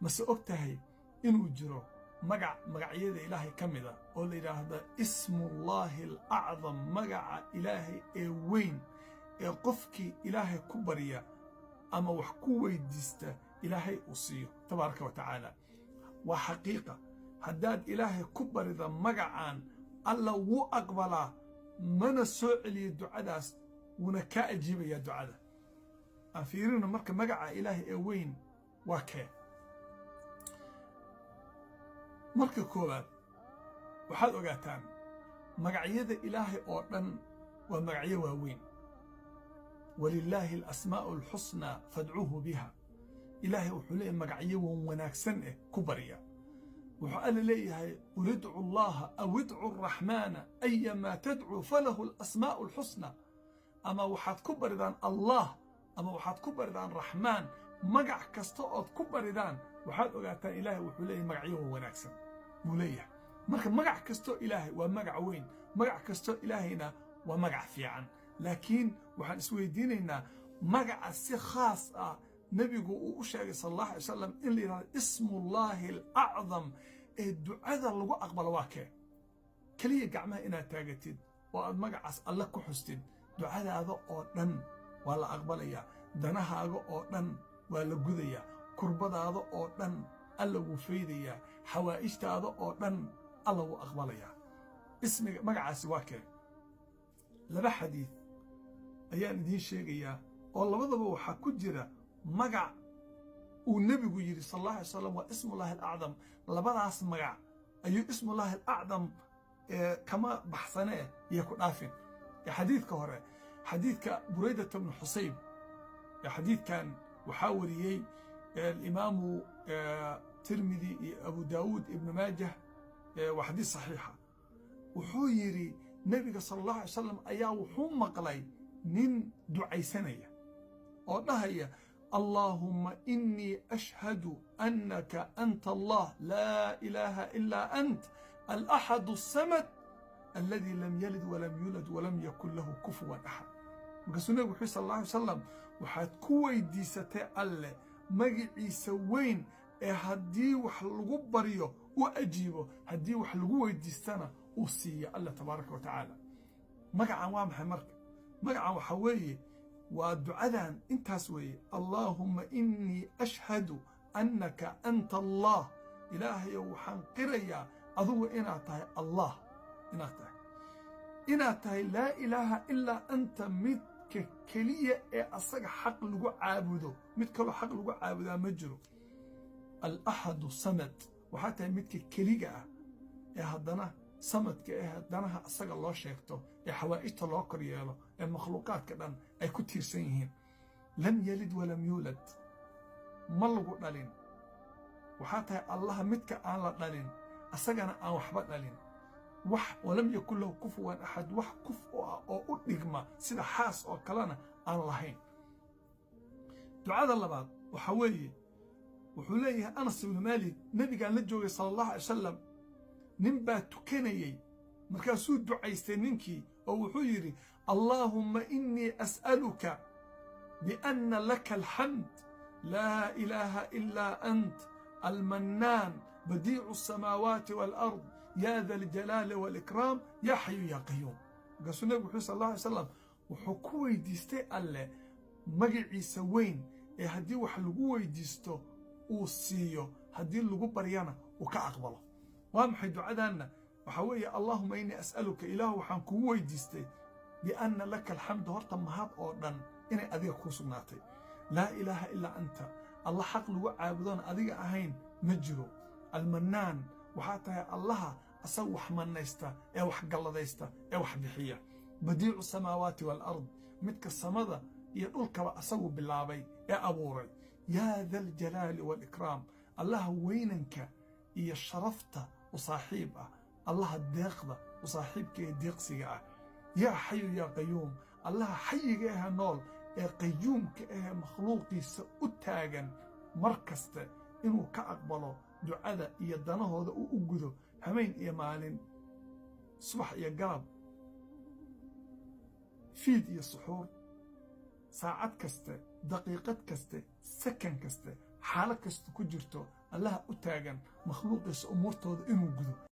Mase og tahay inuu jiro magac magacyada Ilaahay ka mida oo la yidhaahda Ismullaahi Alacdam, magaca Ilaahay ee weyn ee qofkii Ilaahay ku barya ama wax ku weydiista Ilaahay uu siiyo tabaaraka wa tacaala? Waa xaqiiqa. Haddaad Ilaahay ku barida magacan, Alla wuu aqbalaa, mana soo celiyo ducadaas, wuuna kaa ajiibayaa ducada. Aan fiirino marka, magaca Ilaahay ee weyn waa kee? Marka koowaad, waxaad ogaataan magacyada Ilaahay oo dhan waa magacyo waaweyn. ولله الأسماء الحسنى فادعوه بها. Ilaahay wuxuu leeyahay magacyo wan wanaagsan eh ku barya. Wuxuu Alla leeyahay: قل ادعوا الله أو ادعوا الرحمن أيا ما تدعوا فله الأسماء الحسنى. Ama waxaad ku baridaan Allah ama waxaad ku baridaan Raxmaan, magac kasta ood ku baridaan, waxaad ogaataan Ilaahay wuxuu leeyahay magacyo wan wanaagsan buu leeyahay. Marka magac kastoo Ilaahay waa magac weyn, magac kastoo Ilaahayna waa magac fiican. Laakiin waxaan isweydiinaynaa magaca si khaas ah Nebigu uu u sheegay sal Allahu alay wasalam in la yidhahdo Ismullaahi Alacdam ee ducada lagu aqbalo waa kee? Keliya gacmaha inaad taagatid oo aad magacaas Alle ku xustid, ducadaada oo dhan waa la aqbalayaa, danahaaga oo dhan waa la gudayaa, kurbadaada oo dhan Alla wuu faydayaa, xawaa'ijtaada oo dhan Alla wuu aqbalayaa. Ismiga magacaasi waa kee? Laba xadiid ayaan idiin sheegayaa oo labadaba waxaa ku jira magac uu Nebigu yidhi sal Allahu alay slam waa Ismullaahi Alacdam. Labadaas magac ayuu Ismullaahi Alacdam kama baxsanee iyo ku dhaafin. Xadiidka hore, xadiidka Buraydata bnu Xusayb. Xadiidkan waxaa wariyey Alimaamu Tirmidi iyo Abu Daawuud, Ibnu Maajah. Waa xadiis saxiixa. Wuxuu yidhi Nebiga sala Allahu alay salam ayaa wuxuu maqlay nin ducaysanaya oo dhahaya: اللهم إني أشهد أنك أنت الله لا إله إلا أنت الأحد الصمد الذي لم يلد ولم يولد ولم يكن له كفوا أحد. Markaasuu Nebigu wuxuu sal Alla alay wasalam: waxaad ku weydiisatay Alle magiciisa weyn ee haddii wax lagu baryo u ajiibo, haddii wax lagu weydiistana uu siiyo Alla tabaaraka wa tacaala. Magacan waa maxay? Marka magacan waxaa weeye, waa ducadan intaas weeye: اللهم إني أشهد أنك أنت الله. Ilaahayow, waxaan qirayaa adugu inaad tahay Allah, inaad tahay لا إله إلا أنت, midka keliya ee asaga xaq lagu caabudo, mid kaloo xaq lagu caabudaa ma jiro. الأحد الصمد, waxaa tahay midka keliga ah ee haddana samadka ee haddanaha asaga loo sheegto, ee xawaa'ijta loo kor yeelo, ee makhluuqaadka dhan ay ku tiirsan yihiin. لم يلد ولم يولد, ma lagu dhalin. Waxaa tahay Allaha midka aan la dhalin, asagana aan waxba dhalin. Wax ولم يكن له كفوا أحد, wax kuf u ah oo u dhigma sida xaas oo kalena aan lahayn. Ducada labaad waxaa weeye, wuxuu leeyahay Anas ibnu Maalik: Nebigaan la joogay sala Allahu alay wasalam, nin baa tukanayey. Markaasuu ducaystay ninkii oo wuxuu yidhi: اللهم إني أسألك بأن لك الحمد لا إله إلا أنت المنان بديع السماوات والأرض يا ذا الجلال والإكرام يا حي يا قيوم. Markaasuu Nebigu wuxuu sal Alla alay slam wuxuu ku weydiistay Alle magaciisa weyn ee haddii wax lagu weydiisto uu siiyo, haddii lagu baryana uu ka aqbalo. Waa maxay ducadanna? Waxaa weeye: اللهم إني أسألك, Ilaah, waxaan kugu weydiistay بأن لك الحمد, horta mahad oo dhan inay adiga kuu sugnaatay, لا إله إلا أنت, Alla xaq lagu caabudoon adiga ahayn ma jiro, المنان, waxaa tahay Allaha asaga wax manaysta ee wax galladaysta ee wax bixiya, بديع السماوات والأرض, midka samada iyo dhulkaba asagu bilaabay ee abuuray, يا ذا الجلال والإكرام, Allaha weynanka iyo sharafta u saaxiib ah, Allaha deeqda u saaxiibka ee deeqsiga ah, يا حي يا قيوم, Allaha xayiga ahe nool ee qayuumka ahee makhluuqiisa u taagan mar kaste inuu ka aqbalo ducada iyo danahooda uu u gudo, hameen iyo maalin, subax iyo galab, fiid iyo suxuur, saacad kaste, daqiiqad kaste, sakan kaste. Xaalad kasta ku jirto, Allaha u taagan makhluuqiisa umuurtooda inuu gudo.